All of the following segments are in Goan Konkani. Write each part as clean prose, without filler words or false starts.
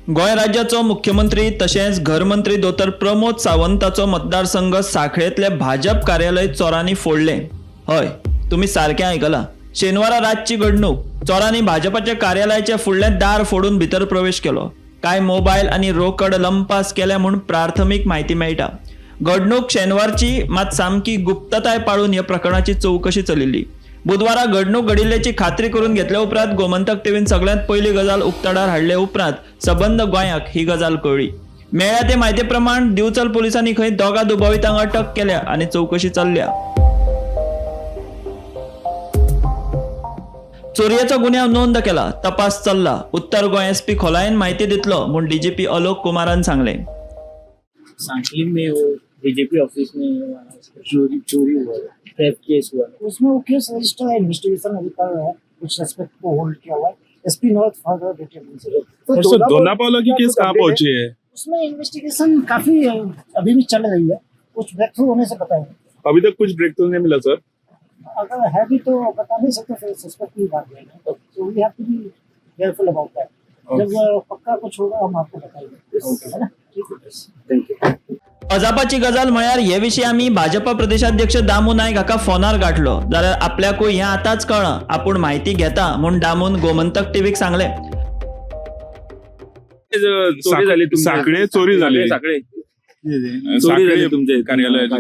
गोंय राज्याचो मुख्यमंत्री तशेंच घरमंत्री दोतोर प्रमोद सावंताचो मतदारसंघ सांखळेंतलें भाजप कार्यालय चोरांनी फोडलें. हय, तुमी सारकें आयकलां. शेनवारा रातची घडणूक. चोरांनी भाजपाच्या कार्यालयाचें फुडलें दार फोडून भितर प्रवेश केलो. कांय मोबायल आनी रोकड लंपास केल्या म्हूण प्राथमीक म्हायती मेळटा. घडणूक शेनवारची, मात सामकी गुप्तताय पाळून ह्या प्रकरणाची चवकशी चलिल्ली. बुधवारा घडणूक घडिल्ल्याची खात्री करून घेतल्या उपरांत गोमंतक टीव्हीन सगळ्यांत पयली गजाल उक्ताडार हाडले उपरांत सबंद गोंयाक ही गजाल कळ्ळी. मेळ्ळ्या ते म्हायती प्रमाण दिवचल पुलिसांनी खंय दोगा दुबावितांक अटक केल्या आनी चवकशी चल्ल्या. चोरयेचो गुन्यांव नोंद केला, तपास चल्ला. उत्तर गोंय एसपी खोलायेन म्हायती दितलो म्हूण डीजीपी अलोक कुमारान सांगलें. सांखली में वो बीजेपी ऑफिस में चोरी चोरी हुआ, थेफ्ट केस हुआ। उसमें वो केस रजिस्टर है, इन्वेस्टिगेशन अभी कर रहा है। कुछ सस्पेक्ट को होल्ड किया हुआ है। SP north further detail. और सर, दोना पावला की केस कहाँ पहुंची है? उसमें इन्वेस्टिगेशन काफी अभी भी चल रही है। कुछ ब्रेक थ्रू होने से बताएंगे। अभी तक कुछ ब्रेक थ्रू नहीं मिला सर? अगर है भी तो बता नहीं सकते, फिर सस्पेक्ट भी भाग जाएगा, तो we have to be careful about that. जब पक्का कुछ होगा, हम आपको बताएंगे, है ना? ठीक है। Thank you. अजापाची गजाल म्हळ्यार हे विशीं आमी भाजपा प्रदेशाध्यक्ष दामू नायक हाका फोनार गाठलो जाल्यार आपल्याकूय हें आतांच कळ्ळां, आपूण म्हायती घेता म्हूण दामून गोमंतक टीव्हीक सांगलें. चोरी झाली तुमच्या. साखळे चोरी झाली. साखळे चोरी झाली तुमच्या कार्यालयाची.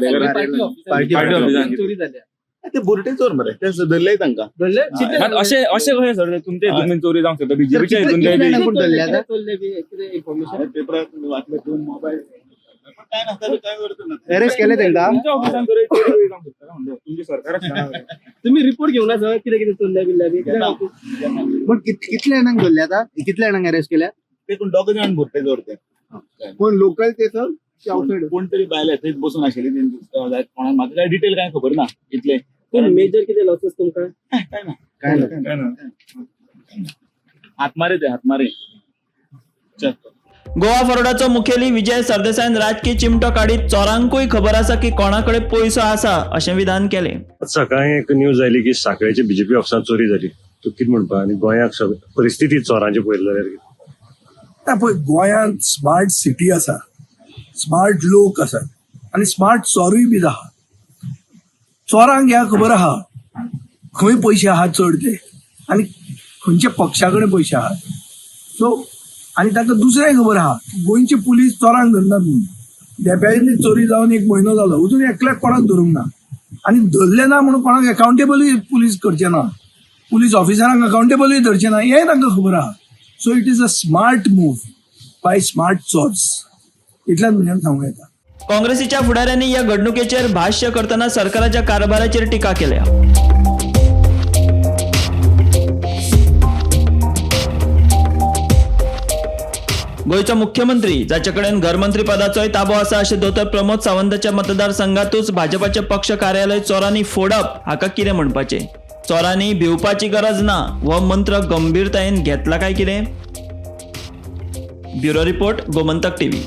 पार्टी ऑफिसांत. चोरी झाल्या. ते बुरटे चोर मरे, ते धरले तांकां. मात अशें अशें कशें सर, तुमच्या हितून चोरी जावंक शकता, बीजेपीच्या हितून कितले बी? जाणांक चोरले बी कितें इन्फॉर्मेशन? पेपरार वाचले, दोन मोबायल, पण काय नासता, काय करतो ना. अरेस्ट केले तांकां? तुमच्या ऑफिसान चोरी चोरी जावंक शकता म्हणलं, तुमच्या सरकार आसतना. तुम्ही रिपोर्ट घेऊन सर, कितें कितें चोरल्या बिल्ल्या बी? पण कितले जाणांक धरले आता? कितले जाणांक अरेस्ट केल्या? ते कोण दोग जाण बुरटे चोर ते. कोण लोकल ते सर, आउटसाइड? कोण तरी बायले थंयच बसून आशिल्ली तेंची. कोणाक म्हाका काय डिटेल काय खबर ना इतले. कोण मेजर कितें लॉसेस तुमकां? काय ना. काय ना. काय ना. हातमारे ते हातमारे, चल. गोवा फॉरवर्डाचो मुखेली विजय सरदेसायान राजकी चिमटो काडीत चोरांकूय खबर आसा की कोणा कडेन पयसो आसा अशें विधान केलें. सकाळी एक न्यूज आयली की साखळेचे बीजेपी ऑफिसांत चोरी जाली. तूं कितें म्हणपा आनी गोंयाक सगळें परिस्थिती चोरांची पळयली जाल्यार कितें? ना, पळय, गोंयांत स्मार्ट सिटी आसा, स्मार्ट लोक आसात आनी स्मार्ट चोरूय बी आहा. चोरांक ह्या खबर आहा खंय पयशे आहात चड ते आनी खंयच्या पक्षा कडेन पयशे आहात. सो आनी तांकां दुसरें खबर आहा, गोंयचे पुलीस चोरांक धरनात म्हणून. धेंप्याची चोरी जावन एक म्हयनो जालो, अजून एकल्याक कोणाक धरूंक ना आनी धरले ना म्हणून कोणाक अकाउंटेबलूय पुलीस करचे ना, पुलीस ऑफिसरांक अकाउंटेबलूय धरचे ना, हें तांकां खबर आहा. So it is a smart move by smart chores, इतल्याच म्हज्यान सांगूं येता. काँग्रेसीच्या फुडाऱ्यांनी ह्या घडणुकेचेर भाश्य करतना सरकाराच्या कारभाराचेर टिका केल्या. गोंयचो मुख्यमंत्री, जाचे कडेन घरमंत्री पदाचोय ताबो आसा, अशें दोतोर प्रमोद सावंताच्या मतदारसंघातूच भाजपाचें पक्ष कार्यालय चोरांनी फोडप हाका कितें म्हणपाचें? चोरांनी भिवपाची गरज ना हो मंत्र गंभीरतायेन घेतला काय कितें? Bureau report, Gomantak TV.